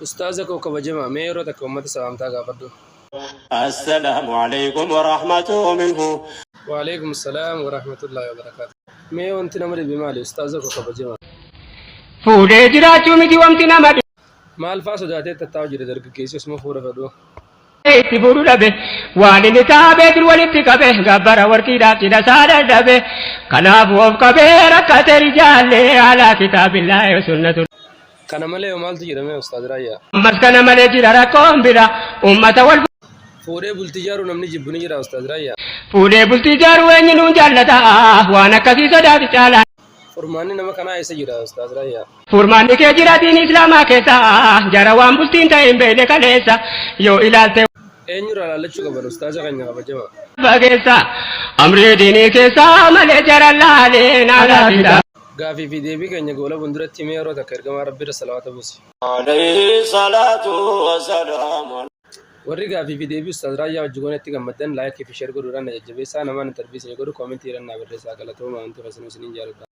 Ustaaza koo kabajamaa mee yeroo takka ummata salaamtaa gaafadhu. Assalaamu aleykum warahmatu minhu. Wa'aleykum salaam warahmatullahi wabarakaatuh. Mee wanti nama dhibe maali ustaaza koo kabajamaa? Fuudhee jiraachuu miti wanti nama Maal faa sodaatee tattaa'u jira dargaggeessi osuma fuudha fedhuu? itti fuudhu dhabe waan inni taabee dur walitti qabe gabbara warqiidhaaf cidha isaa dadhabe kanaafuu of qabee rakkate rijaallee alaa kitaabillaahi sunnatu. Kana malee hoo maaltu jira mee Ustaaz Raayyaa? Ammas kana malee jira rakkoon bira ummata wal Fuudhee bultii ijaaruu namni jibbu ni jira Ustaaz Raayyaa? Fuudhee bultii ijaaruu eenyunuun jaallata waan akkasii sodaati caalaa. Furmaanni nama kanaa eessa jira Ustaaz Raayyaa? Furmaanni kee jira diin islaamaa keessa jara waan bultiin ta'e hin beekne kaleessa yoo ilaalte Eenyurraa laallachuu qaban Ustaaza keenya kabajamaa? fageessa amrii diinii keessa malee jara laalee naalaa fidaa. Gaafii fi deebii keenya goolabuun duratti mee yeroo takka ergamaa Rabbiirra salawaata buusi. Alayhi salaatu wasalaamu. Warri gaafii fi deebii Ustaaz Raayyaa wajji goonetti gammaddan like fi share godhuudhaan na jajjabeessaa. Namaan interview isinii godhu comment irra naa barreessaa. Galatoomaa hundi keessanuu isiniin jaaladha.